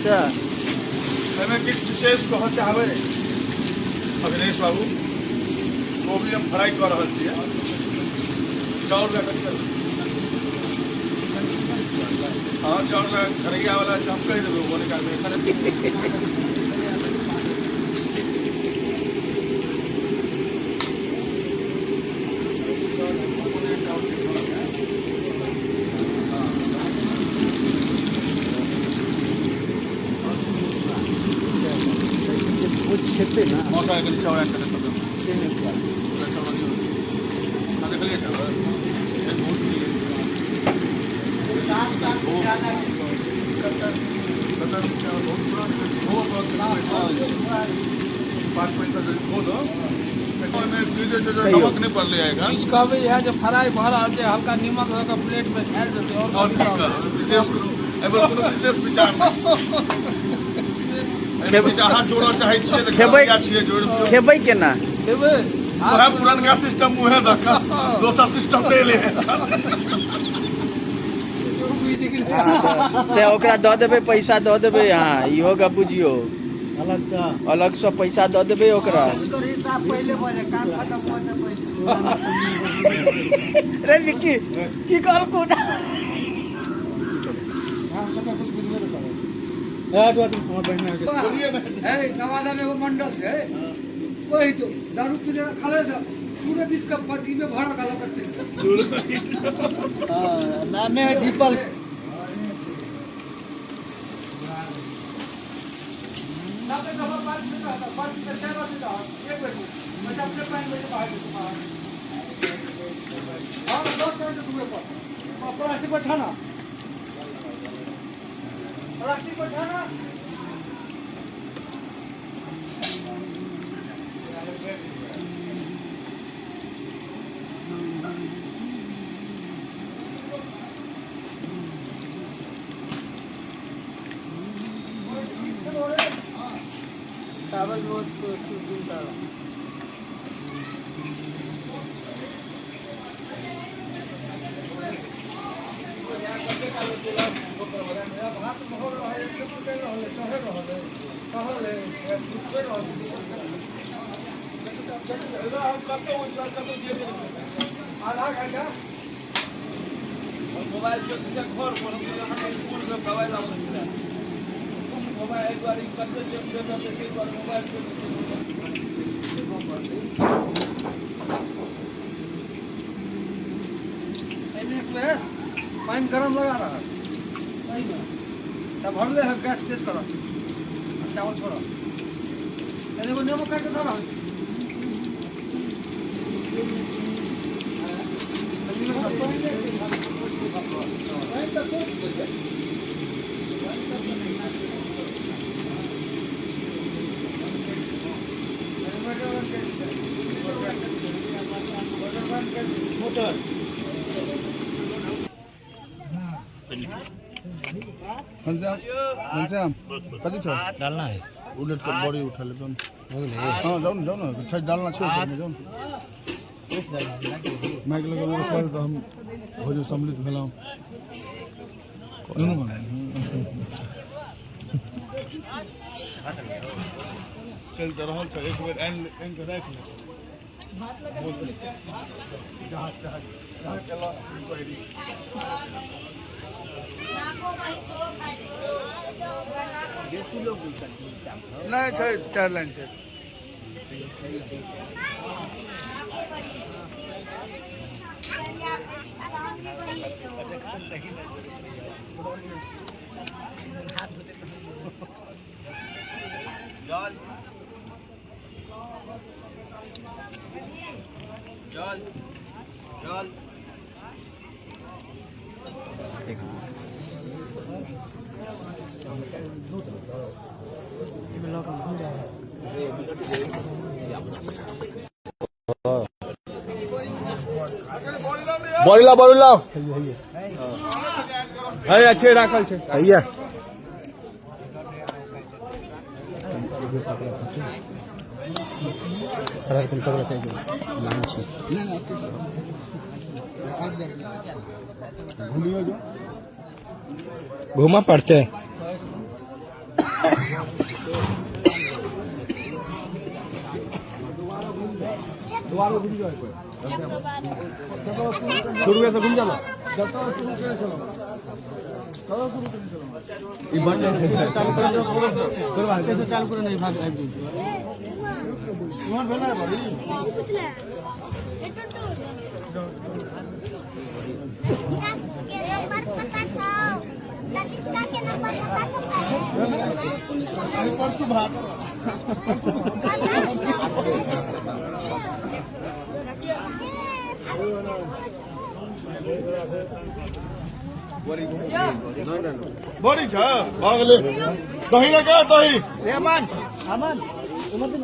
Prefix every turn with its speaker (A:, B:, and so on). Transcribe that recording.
A: अच्छा।
B: एहिमे किछु विशेष कहऽ चाहबै अखिलेश बाबू? कोबी हम फ्राई कऽ रहल छियै। चाउर लए कऽ, हँ, चाउर लए खरैया वाला हम कहि देबै, ओ निकालबै एखन।
A: खेतै ना।
B: मौसा, कनि चाउर आनि कऽ देखब। चावल दियौ। अहाँ देखलियै चावल? बहुत नीक। चावल बहुत पुरान, 5 पैसा धो दो। ओहिमे की जे छै, नमक नहि पड़लै एखन।
C: किछु कहबै इएह जे फ्राई भऽ रहल छै, हल्का नीमक दऽ कऽ प्लेटमे खायल जेतै आओर।
B: आओर की कहब? विशेष कोनो एहिपर कोनो विशेष विचार नहि। एहिमे किछु अहाँ जोड़ऽ चाहै छियै तऽ
A: खेबै।
B: खरैया छियै, जोड़ि दियौ।
A: खेबै केना?
C: खेबै।
B: उएह पुरनका सिस्टम, मुँहे दऽ कऽ। दोसर सिस्टम नहि एलै।
A: से ओकरा दऽ देबै, पैसा दऽ देबै अहाँ, इहो गप बुझियौ।
D: अलगसँ।
A: अलगसँ पैसा दऽ देबै ओकरा।
C: हिसाब पहिले भऽ जाय, काम खतम भऽ जाय पहिले।
A: रे विक्की, की कहलकौ?
C: हम सबके कुछ बुझबे नहि करब।
B: बोलिए ने।
C: है, नवादा में एगो मंडल छै, ओहि जो दारू पीले खाले छै, चूड़े बीस के पट्टी में भर के लऽ के चलि गेल।
D: नामे है दीपल।
C: साते दफा पाँच मिनट रहता, 5 मिनट, 4 बजे रहत, 1 बजे बच्चा अपने 5 बजे बाहर जेतै बाहर। हाँ, 10 मिनट दूरे पर प्लास्टिक पर छाना, प्लास्टिक पर छाना।
D: चावल बहुत सुंदर।
C: भात महग रहै, चढ़ि रहलै, चढ़ि रहलै, चढ़ल है, डूबि रहल। आधा घंटा।
E: मोबाइल के पीछे घर पर हम अहाँके स्कूलमे दवाइ लाबै छलै। मोबाइल एहि दुआरे कते जेब देतऽ, ताहि दुआरे मोबाइल।
C: एहिमे एक बेर पानि गरम लगा रहल, एहिमे तब भरले है, गैस तेज करऽ, चावल छोड़ऽ, एने एगो नेबो काटि कऽ धऽ रहल।
D: मोटर।
B: घनश्याम, घनश्याम, कथी छौ?
F: डालना है।
B: उलट के बड़ी उठा ले। हाँ, जाउ ने, जाउ ने, छै, डालना छै ऊपरमे, जाउ ने। माइक लगा रखल तऽ हम भोजन सम्मिलित भेलहुँ दुनू बना। चलि तऽ रहल छै, एक बेर आनि आनि कऽ राखि ले। जहाँ जहाँ जहाँ केलऽ इंक्वायरी। नहि छै, चारि लाइन छै।
E: जल, जल, जल।
B: बड़ी लाओ, बड़ी लाओ है, अच्छे राखल छै।
D: भैया। लाइन छै।
B: घुमियो जो।
F: घूमा पड़ते।
B: शुरू से घूम जाला
D: चालू करो नहीं भाग आबि
B: तुम्हार भेला है बड़ी अरे परसों भात। बड़ी छ भऽ गेलै। दही रखा दही।
D: अमन अमन उमर दिन।